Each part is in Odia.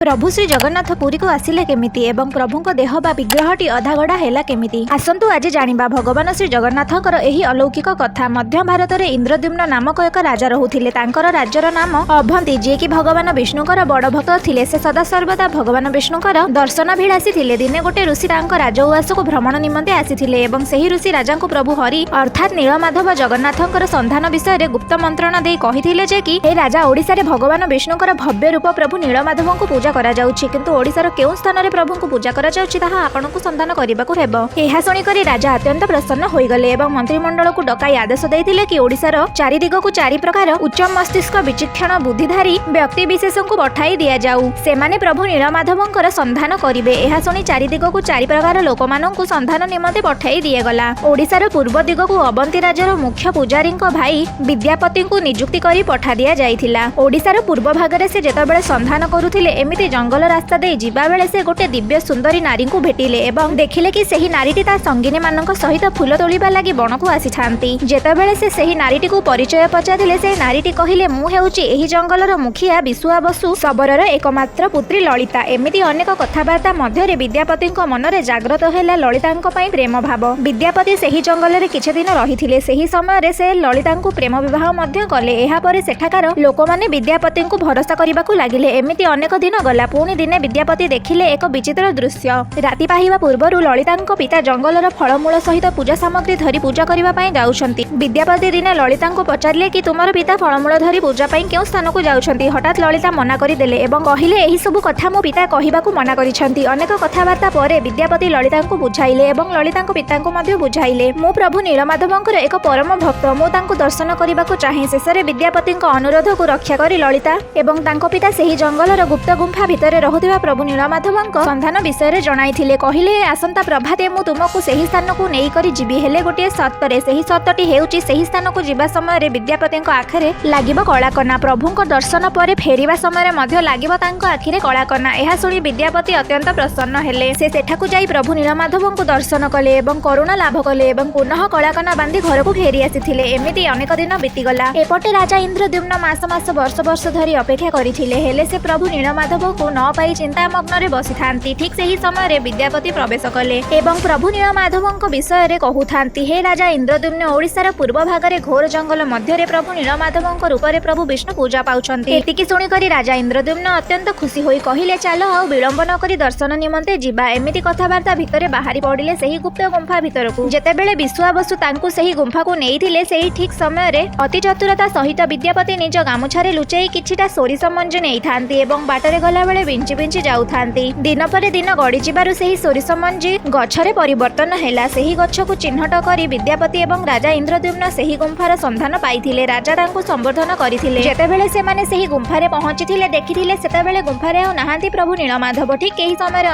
ପ୍ରଭୁ ଶ୍ରୀ ଜଗନ୍ନାଥ ପୁରୀକୁ ଆସିଲେ କେମିତି ଏବଂ ପ୍ରଭୁଙ୍କ ଦେହ ବା ବିଗ୍ରହଟି ଅଧାଗଢ଼ା ହେଲା କେମିତି? ଆସନ୍ତୁ ଆଜି ଜାଣିବା ଭଗବାନ ଶ୍ରୀ ଜଗନ୍ନାଥଙ୍କର ଏହି ଅଲୌକିକ କଥା। ମଧ୍ୟ ଭାରତରେ ଇନ୍ଦ୍ରଦ୍ୟୁମ୍ନ ନାମକ ଏକ ରାଜା ରହୁଥିଲେ। ତାଙ୍କର ରାଜ୍ୟର ନାମ ଅଭନ୍ତି, ଯିଏକି ଭଗବାନ ବିଷ୍ଣୁଙ୍କର ବଡ଼ ଭକ୍ତ ଥିଲେ। ସେ ସଦାସର୍ବଦା ଭଗବାନ ବିଷ୍ଣୁଙ୍କର ଦର୍ଶନାଭିଳାଷୀ ଥିଲେ। ଦିନେ ଗୋଟେ ଋଷି ତାଙ୍କ ରାଜଉଆସକୁ ଭ୍ରମଣ ନିମନ୍ତେ ଆସିଥିଲେ ଏବଂ ସେହି ଋଷି ରାଜାଙ୍କୁ ପ୍ରଭୁ ହରି ଅର୍ଥାତ୍ ନୀଳମାଧବ ଜଗନ୍ନାଥଙ୍କର ସନ୍ଧାନ ବିଷୟରେ ଗୁପ୍ତ ମନ୍ତ୍ରଣା ଦେଇ କହିଥିଲେ ଯେ କି ହେ ରାଜା, ଓଡ଼ିଶାରେ ଭଗବାନ ବିଷ୍ଣୁଙ୍କର ଭବ୍ୟ ରୂପ ପ୍ରଭୁ ନୀଳମାଧବଙ୍କୁ ପୂଜା କରାଯାଉଛି, କିନ୍ତୁ ଓଡ଼ିଶାର କେଉଁ ସ୍ଥାନରେ ପ୍ରଭୁଙ୍କୁ ପୂଜା କରାଯାଉଛି ତାହା ଆପଣଙ୍କୁ ସନ୍ଧାନ କରିବାକୁ ହେବ। ଏହା ଶୁଣିକରି ରାଜା ଅତ୍ୟନ୍ତ ପ୍ରସନ୍ନ ହୋଇଗଲେ ଏବଂ ମନ୍ତ୍ରିମଣ୍ଡଳକୁ ଡକାଇ ଆଦେଶ ଦେଇଥିଲେ କି ଓଡ଼ିଶାର ଚାରି ଦିଗକୁ ଚାରି ପ୍ରକାର ଉଚ୍ଚ ମସ୍ତିଷ୍କ ବିଚକ୍ଷଣ ବୁଦ୍ଧିଧାରୀ ବ୍ୟକ୍ତି ବିଶେଷଙ୍କୁ ପଠାଇ ଦିଆଯାଉ, ସେମାନେ ପ୍ରଭୁ ନୀଳମାଧବଙ୍କର ସନ୍ଧାନ କରିବେ। ଏହା ଶୁଣି ଚାରି ଦିଗକୁ ଚାରି ପ୍ରକାର ଲୋକମାନଙ୍କୁ ସନ୍ଧାନ ନିମନ୍ତେ ପଠାଇ ଦିଆଗଲା। ଓଡ଼ିଶାର ପୂର୍ବ ଦିଗକୁ ଅବନ୍ତୀ ରାଜ୍ୟର ମୁଖ୍ୟ ପୂଜାରୀଙ୍କ ଭାଇ ବିଦ୍ୟାପତିଙ୍କୁ ନିଯୁକ୍ତି କରି ପଠା ଦିଆଯାଇଥିଲା। ଓଡ଼ିଶାର ପୂର୍ବ ଭାଗରେ ସେ ଯେତେବେଳେ ସନ୍ଧାନ କରୁଥିଲେ, ଏମିତି ଜଙ୍ଗଲ ରାସ୍ତା ଦେଇ ଯିବାବେଳେ ସେ ଗୋଟେ ଦିବ୍ୟ ସୁନ୍ଦରୀ ନାରୀଙ୍କୁ ଭେଟିଲେ ଏବଂ ଦେଖିଲେ କି ସେହି ନାରୀଟି ତା ସଙ୍ଗିନୀମାନଙ୍କ ସହିତ ଫୁଲ ତୋଳିବା ଲାଗି ବଣକୁ ଆସିଥାନ୍ତି। ଯେତେବେଳେ ସେ ସେହି ନାରୀଟିକୁ ପରିଚୟ ପଚାରିଲେ, ସେ ନାରୀଟି କହିଲେ, ମୁଁ ହେଉଛି ଏହି ଜଙ୍ଗଲର ମୁଖିଆ ବିଶୁଆ ବସୁ ଶବରର ଏକମାତ୍ର ପୁତ୍ରୀ ଲଳିତା। ଏମିତି ଅନେକ କଥାବାର୍ତ୍ତା ମଧ୍ୟରେ ବିଦ୍ୟାପତିଙ୍କ ମନରେ ଜାଗ୍ରତ ହେଲା ଲଳିତାଙ୍କ ପାଇଁ ପ୍ରେମ ଭାବ। ବିଦ୍ୟାପତି ସେହି ଜଙ୍ଗଲରେ କିଛି ଦିନ ରହିଥିଲେ। ସେହି ସମୟରେ ସେ ଲଳିତାଙ୍କୁ ପ୍ରେମ ବିବାହ ମଧ୍ୟ କଲେ। ଏହାପରେ ସେଠାକାର ଲୋକମାନେ ବିଦ୍ୟାପତିଙ୍କୁ ଭରସା କରିବାକୁ ଲାଗିଲେ। ଏମିତି ଅନେକ ଦିନ ଗଲା। ପୁଣି ଦିନେ ବିଦ୍ୟାପତି ଦେଖିଲେ ଏକ ବିଚିତ୍ର ଦୃଶ୍ୟ। ରାତି ପାହିବା ପୂର୍ବରୁ ଲଳିତାଙ୍କ ପିତା ଜଙ୍ଗଲର ଫଳମୂଳ ସହିତ ପୂଜା ସାମଗ୍ରୀ ଧରି ପୂଜା କରିବା ପାଇଁ ଯାଉଛନ୍ତି। ବିଦ୍ୟାପତି ଦିନେ ଲଳିତାଙ୍କୁ ପଚାରିଲେ କି ତୁମର ପିତା ଫଳମୂଳ ଧରି ପୂଜା ପାଇଁ କେଉଁ ସ୍ଥାନକୁ ଯାଉଛନ୍ତି? ହଠାତ୍ ଲଳିତା ମନା କରିଦେଲେ ଏବଂ କହିଲେ, ଏହିସବୁ କଥା ମୋ ପିତା କହିବାକୁ ମନା କରିଛନ୍ତି। ଅନେକ କଥାବାର୍ତ୍ତା ପରେ ବିଦ୍ୟାପତି ଲଳିତାଙ୍କୁ ବୁଝାଇଲେ ଏବଂ ଲଳିତାଙ୍କ ପିତାଙ୍କୁ ମଧ୍ୟ ବୁଝାଇଲେ, ମୁଁ ପ୍ରଭୁ ନୀଳମାଧବଙ୍କର ଏକ ପରମ ଭକ୍ତ, ମୁଁ ତାଙ୍କୁ ଦର୍ଶନ କରିବାକୁ ଚାହେଁ। ଶେଷରେ ବିଦ୍ୟାପତିଙ୍କ ଅନୁରୋଧକୁ ରକ୍ଷା କରି ଲଳିତା ଏବଂ ତାଙ୍କ ପିତା ସେହି ଜଙ୍ଗଲର ଗୁପ୍ତ ଗୁମ୍ଫା ଭିତରେ ରହୁଥିବା ପ୍ରଭୁ ନୀଳମାଧବଙ୍କ ସନ୍ଧାନ ବିଷୟରେ ଜଣାଇଥିଲେ। କହିଲେ, ଆସନ୍ତା ପ୍ରଭାତେ ମୁଁ ତୁମକୁ ସେହି ସ୍ଥାନକୁ ନେଇକରି ଯିବି, ହେଲେ ଗୋଟିଏ ସର୍ତ୍ତରେ। ସେହି ସର୍ତ୍ତଟି ହେଉଛି, ସେହି ସ୍ଥାନକୁ ଯିବା ସମୟରେ ବିଦ୍ୟାପତିଙ୍କ ଆଖିରେ ଲାଗିବ କଳାକନା, ପ୍ରଭୁଙ୍କ ଦର୍ଶନ ପରେ ଫେରିବା ସମୟରେ ମଧ୍ୟ ଲାଗିବ ତାଙ୍କ ଆଖିରେ କଳାକନା। ଏହା ଶୁଣି ବିଦ୍ୟାପତି ଅତ୍ୟନ୍ତ ପ୍ରସନ୍ନ ହେଲେ। ସେ ସେଠାକୁ ଯାଇ ପ୍ରଭୁ ନୀଳମାଧବଙ୍କୁ ଦର୍ଶନ କଲେ ଏବଂ କରୁଣା ଲାଭ କଲେ ଏବଂ ପୁନଃ କଳାକନା ବାନ୍ଧି ଘରକୁ ଫେରି ଆସିଥିଲେ। ଏମିତି ଅନେକ ଦିନ ବିତିଗଲା। ଏପଟେ ରାଜା ଇନ୍ଦ୍ରଦ୍ୟୁମ୍ନ ମାସ ମାସ ବର୍ଷ ବର୍ଷ ଧରି ଅପେକ୍ଷା କରିଥିଲେ, ହେଲେ ସେ ପ୍ରଭୁ ନୀଳମାଧବଙ୍କୁ ନ ପାଇ ଚିନ୍ତାମଗ୍ନରେ ବସିଥାନ୍ତି। ଠିକ୍ ସେହି ସମୟରେ ବିଦ୍ୟାପତି ପ୍ରବେଶ କଲେ ଏବଂ ପ୍ରଭୁ ନୀଳମାଧବଙ୍କ ବିଷୟରେ କହୁଥାନ୍ତି, ହେ ରାଜା ଇନ୍ଦ୍ରଦ୍ୟୁମ୍ନ, ଓଡ଼ିଶାର ପୂର୍ବ ଭାଗରେ ଘୋର ଜଙ୍ଗଲ ମଧ୍ୟରେ ପ୍ରଭୁ ନୀଳମାଧବଙ୍କ ରୂପରେ ପ୍ରଭୁ ବିଷ୍ଣୁ ପୂଜା ପାଉଛନ୍ତି। ଏତିକି ଶୁଣିକରି ରାଜା ଇନ୍ଦ୍ରଦ୍ୟୁମ୍ନ ଅତ୍ୟନ୍ତ ଖୁସି ହୋଇ କହିଲେ, ଚାଲ ଆଉ ବିଳମ୍ବ ନ କରି ଦର୍ଶନ ନିମନ୍ତେ ଯିବା। ଏମିତି କଥାବାର୍ତ୍ତା ଭିତରେ ବାହାରି ପଡ଼ିଲେ ସେହି ଗୁପ୍ତ ଗୁମ୍ଫା ଭିତରକୁ। ଯେତେବେଳେ ବିଶ୍ୱାବସୁ ତାଙ୍କୁ ସେହି ଗୁମ୍ଫାକୁ ନେଇଥିଲେ, ସେହି ଠିକ୍ ସମୟରେ ଅତି ଚତୁରତା ସହିତ ବିଦ୍ୟାପତି ନିଜ ଗାମୁଛାରେ ଲୁଚେଇ କିଛିଟା ସୋରିଷ ମଞ୍ଜି ନେଇଥାନ୍ତି ଏବଂ ବାଟରେ ଗଲାବେଳେ ବିଞ୍ଚି ବିଞ୍ଚି ଯାଉଥାନ୍ତି। ଦିନ ପରେ ଦିନ ଗଡ଼ିଯିବାରୁ ସେହି ସୋରିଷ ମଞ୍ଜି ଗଛରେ ପରିବର୍ତ୍ତନ ହେଲା। ସେହି ଗଛକୁ ଚିହ୍ନଟ କରି ବିଦ୍ୟାପତି ଏବଂ ରାଜା ଇନ୍ଦ୍ରଦ୍ୟୁମ୍ନ ସେହି ଗୁମ୍ଫାର ସନ୍ଧାନ ପାଇଥିଲେ। ରାଜା ତାଙ୍କୁ ସମ୍ବର୍ଦ୍ଧନ କରିଥିଲେ। ଯେତେବେଳେ ସେମାନେ ସେହି ଗୁମ୍ଫାରେ ପହଞ୍ଚିଥିଲେ, ଦେଖିଥିଲେ ସେତେବେଳେ ଗୁମ୍ଫାରେ ଆଉ ନାହାନ୍ତି ପ୍ରଭୁ ନୀଳମାଧବ। ଠିକ୍ ଏହି ସମୟରେ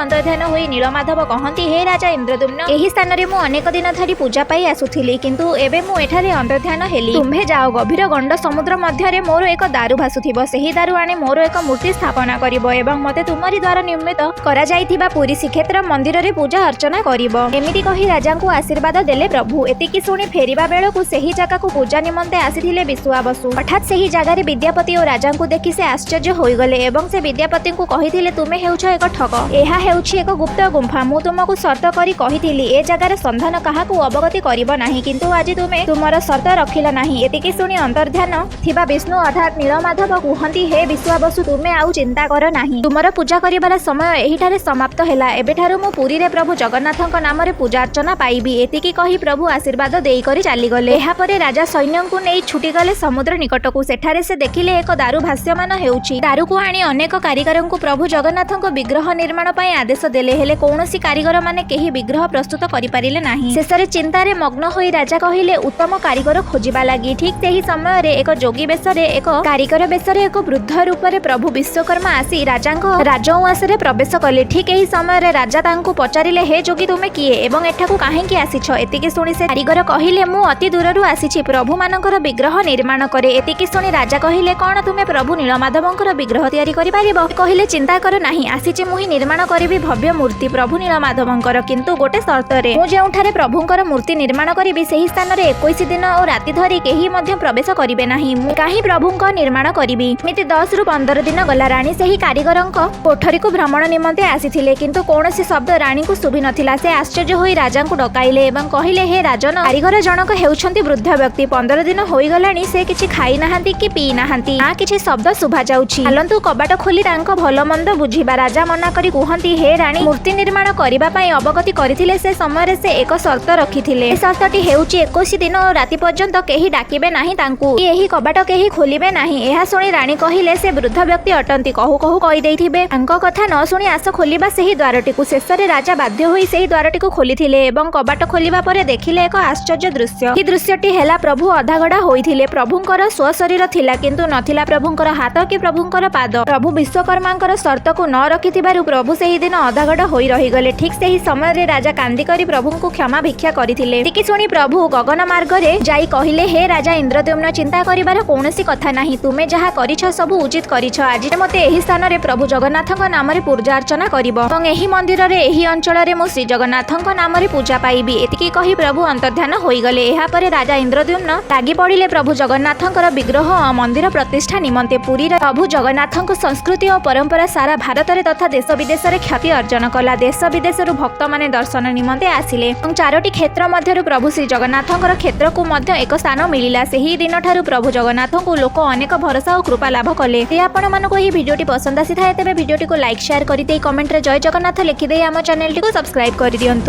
ଅନ୍ତର୍ଧ୍ୟାନ ହୋଇ ନୀଳମାଧବ କହନ୍ତି, ହେ ରାଜା ଇନ୍ଦ୍ରଦ୍ୟୁମ୍ନ, ଏହି ସ୍ଥାନରେ ମୁଁ ଅନେକ ଦିନ ଧରି ପୂଜା ପାଇ ଆସୁଥିଲି, କିନ୍ତୁ ଏବେ ମୁଁ ଏଠାରେ ଅନ୍ତର୍ଧ୍ୟାନ ହେଲି। ତୁମ୍ଭେ ଯାଅ, ଗଭୀର ଗଣ୍ଡ ସମୁଦ୍ର ମଧ୍ୟରେ ମୋର ଏକ ଦାରୁ ଭାସୁଥିବ, ସେହି ଦାରୁ ଆଣି ମୋର ଏକ ମୂର୍ତ୍ତି ସ୍ଥାପନା କରିବ ଏବଂ ମୋତେ ତୁମରି ଦ୍ୱାରା ନିର୍ମିତ କରାଯାଇଥିବା ପୁରୀ ଶ୍ରୀକ୍ଷେତ୍ର ମନ୍ଦିରରେ ପୂଜା ଅର୍ଚ୍ଚନା କରିବ। ଏମିତି କହି ରାଜାଙ୍କୁ ଆଶୀର୍ବାଦ ଦେଲେ ପ୍ରଭୁ। ଏତିକି ଶୁଣି ଫେରିବା ବେଳକୁ ସେହି ଜାଗାକୁ ପୂଜା ନିମନ୍ତେ ଆସିଥିଲେ ବିଶ୍ୱାବସୁ। ହଠାତ୍ ସେହି ଜାଗାରେ ବିଦ୍ୟାପତି ଓ ରାଜାଙ୍କୁ ଦେଖି ସେ ଆଶ୍ଚର୍ଯ୍ୟ ହୋଇଗଲେ ଏବଂ ସେ ବିଦ୍ୟାପତିଙ୍କୁ କହିଥିଲେ, ତୁମେ ହେଉଛ ଏକ ଠକ, ଏହା ହେଉଛି ଏକ ଗୁପ୍ତ ଗୁମ୍ଫା। ମୁଁ ତୁମକୁ ସର୍ତ୍ତ କରି କହିଥିଲି ଏ ଜାଗାର ସନ୍ଧାନ କାହାକୁ ଅବଗତି କରିବ ନାହିଁ, କିନ୍ତୁ ଆଜି ତୁମେ ତୁମର ସର୍ତ୍ତ ରଖିଲ ନାହିଁ। ଏତିକି ଶୁଣି ଅନ୍ତର୍ଧ୍ୟାନ ଥିବା ବିଷ୍ଣୁ ଅର୍ଥାତ୍ ନୀଳମାଧବ କୁହନ୍ତି, ହେ ବିଶ୍ୱାବସୁ, ତୁମେ ଆଉ ଚିନ୍ତା କର ନାହିଁ, ତୁମର ପୂଜା କରିବାର ସମୟ ଏହିଠାରେ ସମାପ୍ତ ହେଲା। ଏବେଠାରୁ ମୁଁ ପୁରୀରେ ପ୍ରଭୁ ଜଗନ୍ନାଥଙ୍କ ନାମରେ ପୂଜା ଅର୍ଚ୍ଚନା ପାଇବି। ଏତିକି କହି ପ୍ରଭୁ ଆଶୀର୍ବାଦ ଦେଇକରି ଚାଲିଗଲେ। ଏହାପରେ ରାଜା ସୈନ୍ୟଙ୍କୁ ନେଇ ଛୁଟିଗଲେ ସମୁଦ୍ର ନିକଟକୁ। ସେଠାରେ ସେ ଦେଖିଲେ ଏକ ଦାରୁ ଭାସ୍ୟମାନ ହେଉଛି। ଦାରୁକୁ ଆଣି ଅନେକ କାରିଗରଙ୍କୁ ପ୍ରଭୁ ଜଗନ୍ନାଥଙ୍କ ବିଗ୍ରହ ନିର୍ମାଣ ପାଇଁ ଆଦେଶ ଦେଲେ, ହେଲେ କୌଣସି କାରିଗରମାନେ କେହି ବିଗ୍ରହ ପ୍ରସ୍ତୁତ କରିପାରିଲେ ନାହିଁ। ଶେଷରେ ଚିନ୍ତାରେ ମଗ୍ନ ହୋଇ ରାଜା କହିଲେ ଉତ୍ତମ କାରିଗର ଖୋଜିବା ଲାଗି। ଠିକ୍ ସେହି ସମୟରେ ଏକ ଯୋଗୀ ବେଶରେ, ଏକ କାରିଗର ବେଶରେ, ଏକ ବୃଦ୍ଧ ରୂପରେ ପ୍ରଭୁ ବିଶ୍ୱକର୍ମା ଆସି ରାଜାଙ୍କ ରାଜଉଆସରେ ପ୍ରବେଶ କଲେ। ଠିକ୍ ଏହି ସମୟରେ ରାଜା ତାଙ୍କୁ ପଚାରିଲେ, ହେ ଯୋଗୀ, ତୁମେ କିଏ ଏବଂ ଏଠାକୁ କାହିଁକି ଆସିଛ? ଏତିକି ଶୁଣି ସେ କାରିଗର କହିଲେ, ମୁଁ ଅତି ଦୂରରୁ ଆସିଛି, ପ୍ରଭୁମାନଙ୍କର ବିଗ୍ରହ ନିର୍ମାଣ କରେ। ଏତିକି ଶୁଣି ରାଜା କହିଲେ, କଣ ତୁମେ ପ୍ରଭୁ ନୀଳମାଧବଙ୍କର ବିଗ୍ରହ ତିଆରି କରିପାରିବ? କହିଲେ, ଚିନ୍ତା କର ନାହିଁ, ଆସିଛି ମୁଁ ହିଁ ନିର୍ମାଣ କରିବି ଭବ୍ୟ ମୂର୍ତ୍ତି ପ୍ରଭୁ ନୀଳମାଧବଙ୍କର, କିନ୍ତୁ ଗୋଟେ ସର୍ତ୍ତରେ। ମୁଁ ଯେଉଁଠାରେ ପ୍ରଭୁଙ୍କର ମୂର୍ତ୍ତି ନିର୍ମାଣ କରିବି, ସେହି ସ୍ଥାନରେ 21 ଦିନ ଓ ରାତି ଧରି କେହି ମଧ୍ୟ ପ୍ରବେଶ କରିବେ ନାହିଁ। ମୁଁ କାହିଁ ପ୍ରଭୁଙ୍କ ନିର୍ମାଣ କରିବି। ଏମିତି 10ରୁ 15 ଦିନ ଗଲା। ରାଣୀ ସେହି କାରିଗର କାରିଗରଙ୍କ କୋଠରୀକୁ ଭ୍ରମଣ ନିମନ୍ତେ ଆସିଥିଲେ, କିନ୍ତୁ କୌଣସି ଶବ୍ଦ ରାଣୀଙ୍କୁ ଶୁଭିନଥିଲା। ସେ ଆଶ୍ଚର୍ଯ୍ୟ ହୋଇ ରାଜାଙ୍କୁ ଡକାଇଲେ ଏବଂ କହିଲେ, "ହେ ରାଜନ, କାରିଗର ଜଣକ ହେଉଛନ୍ତି ବୃଦ୍ଧ ବ୍ୟକ୍ତି। 15 ଦିନ ହୋଇଗଲାଣି, ସେ କିଛି ଖାଇନାହାନ୍ତି କି ପିଇ ନାହାନ୍ତି, ନା କିଛି ଶବ୍ଦ ଶୁଭାଯାଉଛି। ଚାଲନ୍ତୁ, କବାଟ ଖୋଲି ତାଙ୍କ ଭଲ ମନ୍ଦ ବୁଝିବା।" ରାଜା ମନା କରି କୁହନ୍ତି, "ହେ ରାଣୀ, ମୂର୍ତ୍ତି ନିର୍ମାଣ କରିବା ପାଇଁ ଅବଗତି କରିଥିଲେ, ସେ ସମୟରେ ସେ ଏକ ସର୍ତ୍ତ ରଖିଥିଲେ। ଏ ସର୍ତ୍ତଟି ହେଉଛି 21 ଦିନ ଓ ରାତି ପର୍ଯ୍ୟନ୍ତ କେହି ଡାକିବେ ନାହିଁ ତାଙ୍କୁ କି ଏହି କବାଟ କେହି ଖୋଲିବେ ନାହିଁ।" ଏହା ଶୁଣି ରାଣୀ କହିଲେ, "ସେ ବୃଦ୍ଧ ବ୍ୟକ୍ତି ଅଟନ୍ତି, କହୁ କହୁ କହିଦେଇଥିବେ। ତାଙ୍କ କଥା ନ ଶୁଣି ଆସ, ଖୋଲିବା ସେହି ଦ୍ୱାରଟିକୁ।" ଶେଷରେ ରାଜା ବାଧ୍ୟ ହୋଇ ସେହି ଦ୍ୱାରଟିକୁ ଖୋଲିଥିଲେ ଏବଂ କବାଟ ଖୋଲିବା ପରେ ଦେଖିଲେ ଏକ ଆଶ୍ଚର୍ଯ୍ୟ ଦୃଶ୍ୟ। ଏହି ଦୃଶ୍ୟଟି ହେଲା, ପ୍ରଭୁ ଅଧାଗଢା ହୋଇଥିଲେ। ପ୍ରଭୁଙ୍କର ସ୍ୱଶରୀର ଥିଲା, କିନ୍ତୁ ନଥିଲା ପ୍ରଭୁଙ୍କର ହାତ କି ପ୍ରଭୁଙ୍କର ପାଦ। ପ୍ରଭୁ ବିଶ୍ୱକର୍ମାଙ୍କର ସର୍ତ୍ତକୁ ନ ରଖିଥିବାରୁ ପ୍ରଭୁ ସେହିଦିନ ଅଧାଗଢ ହୋଇ ରହିଗଲେ। ଠିକ୍ ସେହି ସମୟରେ ରାଜା କାନ୍ଦି କରି ପ୍ରଭୁଙ୍କୁ କ୍ଷମା ଭିକ୍ଷା କରିଥିଲେ। ଏତିକି ଶୁଣି ପ୍ରଭୁ ଗଗନ ମାର୍ଗରେ ଯାଇ କହିଲେ, "ହେ ରାଜା ଇନ୍ଦ୍ରଦ୍ୟୁମ୍ନ, ଚିନ୍ତା କରିବାର କୌଣସି କଥା ନାହିଁ। ତୁମେ ଯାହା କରିଛ, ସବୁ ଉଚିତ କରିଛ। ଆଜି ମୋତେ ଏହି ସ୍ଥାନରେ ପ୍ରଭୁ ଜଗନ୍ନାଥଙ୍କ ନାମରେ ପୂଜା ଅର୍ଚ୍ଚନା କରିବ ଏବଂ ଏହି ମନ୍ଦିରରେ, ଏହି ଅଞ୍ଚଳରେ ମୁଁ ଶ୍ରୀ ଜଗନ୍ନାଥଙ୍କ ନାମରେ ପୂଜା ପାଇବି।" ଏତିକି କହି ପ୍ରଭୁ ଅନ୍ତର୍ଧ୍ୟାନ ହୋଇଗଲେ। ଏହାପରେ ରାଜା ଇନ୍ଦ୍ରଦ୍ୟୁମ୍ନ ଲାଗି ପଡ଼ିଲେ ପ୍ରଭୁ ଜଗନ୍ନାଥଙ୍କର ବିଗ୍ରହ ଓ ମନ୍ଦିର ପ୍ରତିଷ୍ଠା ନିମନ୍ତେ। ପୁରୀର ପ୍ରଭୁ ଜଗନ୍ନାଥଙ୍କ ସଂସ୍କୃତି ଓ ପରମ୍ପରା ସାରା ଭାରତରେ ତଥା ଦେଶ ବିଦେଶରେ ଖ୍ୟାତି ଅର୍ଜନ କଲା। ଦେଶ ବିଦେଶରୁ ଭକ୍ତମାନେ ଦର୍ଶନ ନିମନ୍ତେ ଆସିଲେ ଏବଂ ଚାରୋଟି କ୍ଷେତ୍ର ମଧ୍ୟରୁ ପ୍ରଭୁ ଶ୍ରୀ ଜଗନ୍ନାଥଙ୍କର କ୍ଷେତ୍ରକୁ ମଧ୍ୟ ଏକ ସ୍ଥାନ ମିଳିଲା। ସେହି ଦିନଠାରୁ ପ୍ରଭୁ ଜଗନ୍ନାଥଙ୍କୁ ଲୋକ ଅନେକ ଭରସା ଓ କୃପା ଲାଭ କଲେ। ଯଦି ଆପଣମାନଙ୍କୁ ଏହି ଭିଡ଼ିଓଟି ପସନ୍ଦ ଆସିଥାଏ, ତେବେ ଭିଡ଼ିଓଟିକୁ ଲାଇକ୍, ସେୟାର କରିଦେଇ, କମେଣ୍ଟରେ ଜୟ ଜଗନ୍ନାଥ ଲେଖିଦେଇ ଆମ ଚ୍ୟାନେଲଟିକୁ ସବସ୍କ୍ରାଇବ୍ କରିଦିଅନ୍ତୁ।